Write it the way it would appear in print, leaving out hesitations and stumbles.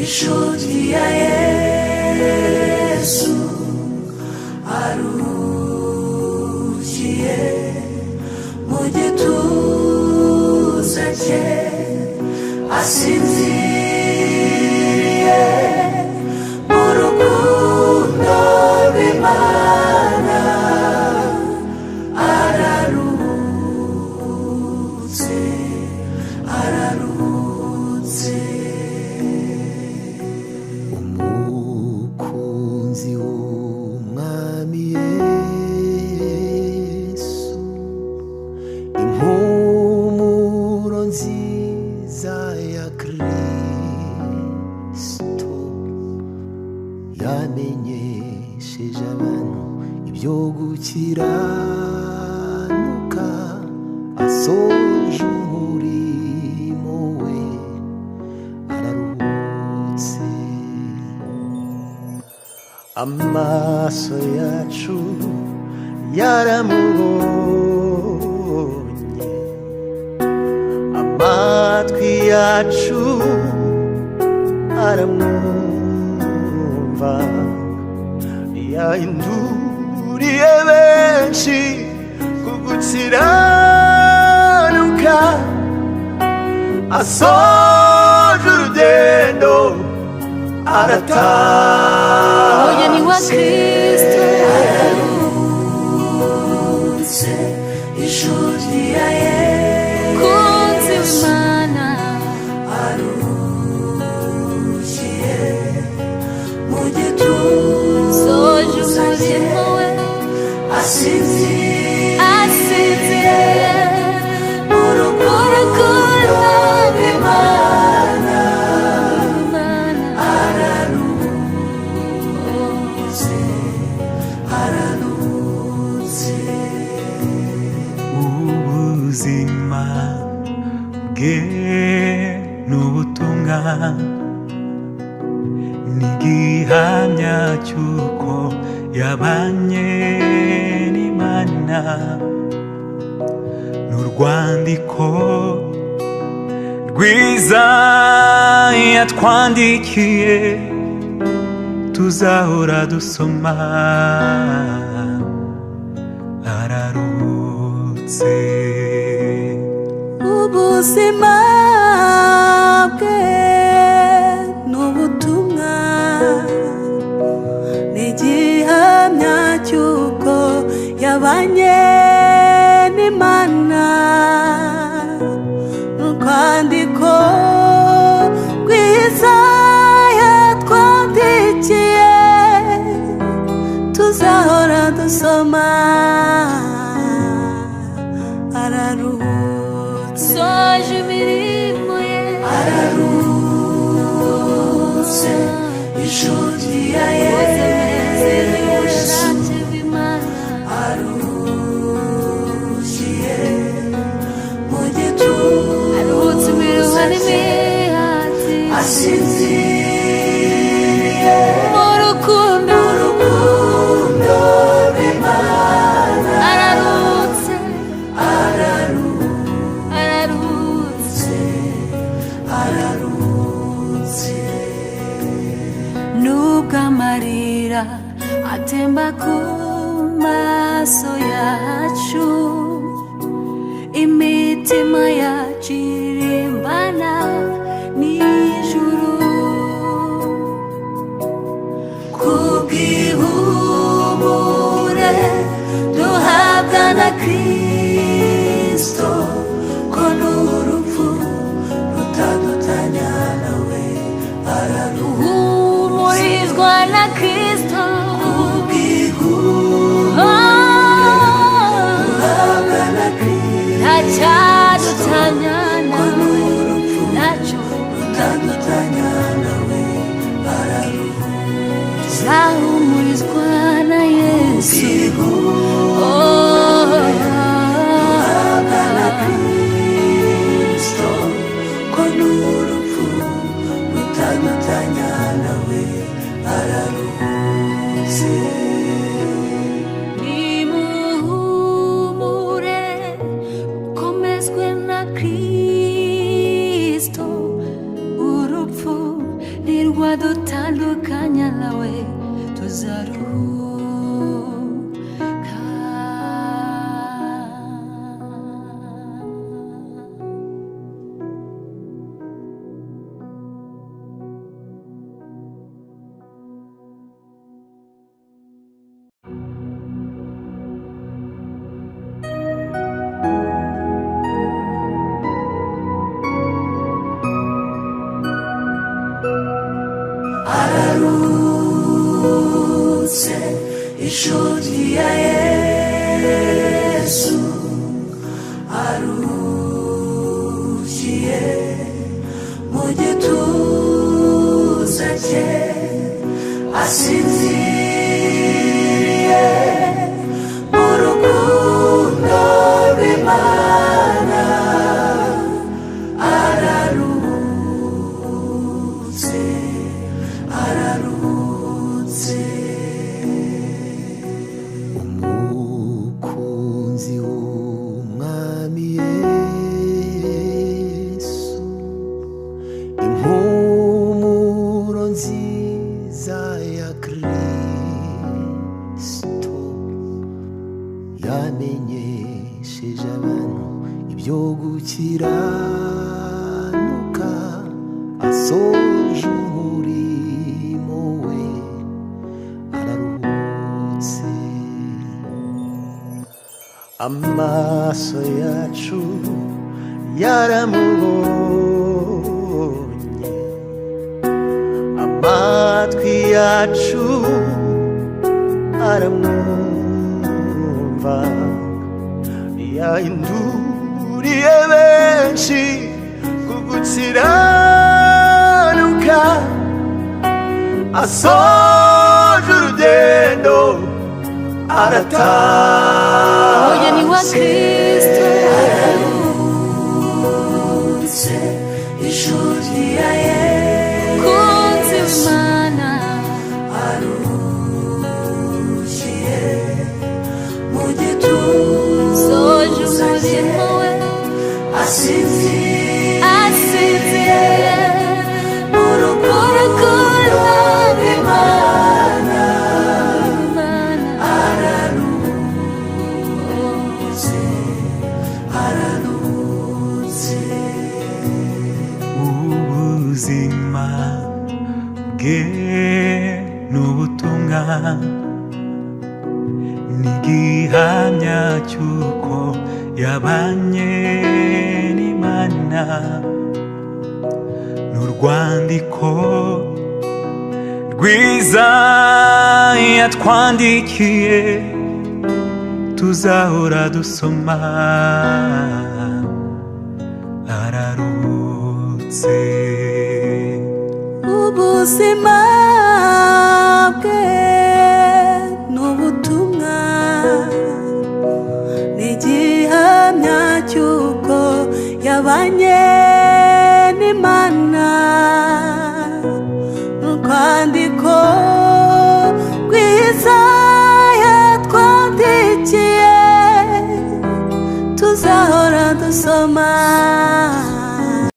Inshuti ya Yesu arukiye mu gituza cye, asinziriye mu rukundo rw'Imana, araruhutse, araruhutse. Umukunzi w'Umwami Yesu, impumuro nziza ya Kristo, yamenyesheje abantu ibyo gukiranuka, asoje umurimo we, araruhutse. Amaso yacu yaramubonye, amatwi yacu aramwumva, yahinduriye benshi ku gukiranuka, asoje urugendo, Umugeni wa aratashe. Kristo. Aruhutse, inshuti ya Kunzi Yesu w'Imana. arukiye mu Soje gituza cye, umurimo we, asinziriye asinziriye mu rukundo rw'Imana, Imana. Araruhutse, araruhutse. Ubuzima bwe n'ubutumwa ni igihamya cy'uko yabanye n'Imana, n'urwandiko rwiza yatwandikiye tuzahora dusoma, araruhutse. Ubuzima bwe n'ubutumwa ni igihamya cy'uko yabanye n'Imana, urwandiko rwiza yatwandikiye tuzahora dusoma, araruhutse. Soje imirimo ye, Araruhutse, inshuti ya Koze neza Yesu ubushake bw'Imana. arukiye mu Aruhutse imiruho gituza cye, n'imihati, asinziriye mu rukundo urukundo rw'Imana, araruhutse, araruhutse, araruhutse. Araruhutse. Nubwo amarira atemba ku maso yacu, imitima yacu irimbana n'ijuru. Kubw'ihumure duhabwa na Kristo, ko n'urupfu rutadutanya nawe, araruhutse. Uhumurizwa na Kristo. Kubw'ihumure Oh, duhabwa na Kristo, ntacyadutanya ko nawe, n'urupfu ntacyo rutadutanya nawe, araruhutse. Nzahumurizwa na Yesu. Oh, Duhabwa na Kristo, ko n'urupfu rutadutanya nawe, araruhutse. Nimuhumure, mukomezwe na Kristo, urupfu. Ntacyo dutandukanya nawe, tuzaruhuka. Araruhutse inshuti ya Yesu, aruhukiye mu gituza cye, asinziriye mu rukundo rw'Imana. Araruhutse, araruhutse. Umukunzi w'Umwami Yesu, impumuro nziza ya Kristo, yamenyesheje abantu ibyo gukiranuka, asoje umurimo we, araruhutse. Amaso yacu yaramubonye, amatwi yacu aramwumva, yahinduriye benshi ku gukiranuka, asoje urugendo, Umugeni wa aratashye. Kristo. Araruhutse inshuti ya Yesu, Kunzi w'Imana. Aruhukiye mu gituza Soje cye, umurimo we, asinziriye asinziriye mu rukundo rw'Imana. Imana. Araruhutse, araruhutse. Ubuzima bwe n'ubutumwa n'igihamya cy'uko yabanye n'Imana, n'urwandiko rwiza yatwandikiye tuzahora dusoma. Araruhutse. Ubuzima bwe n'ubutumwa ni igihamya cy'uko yabanye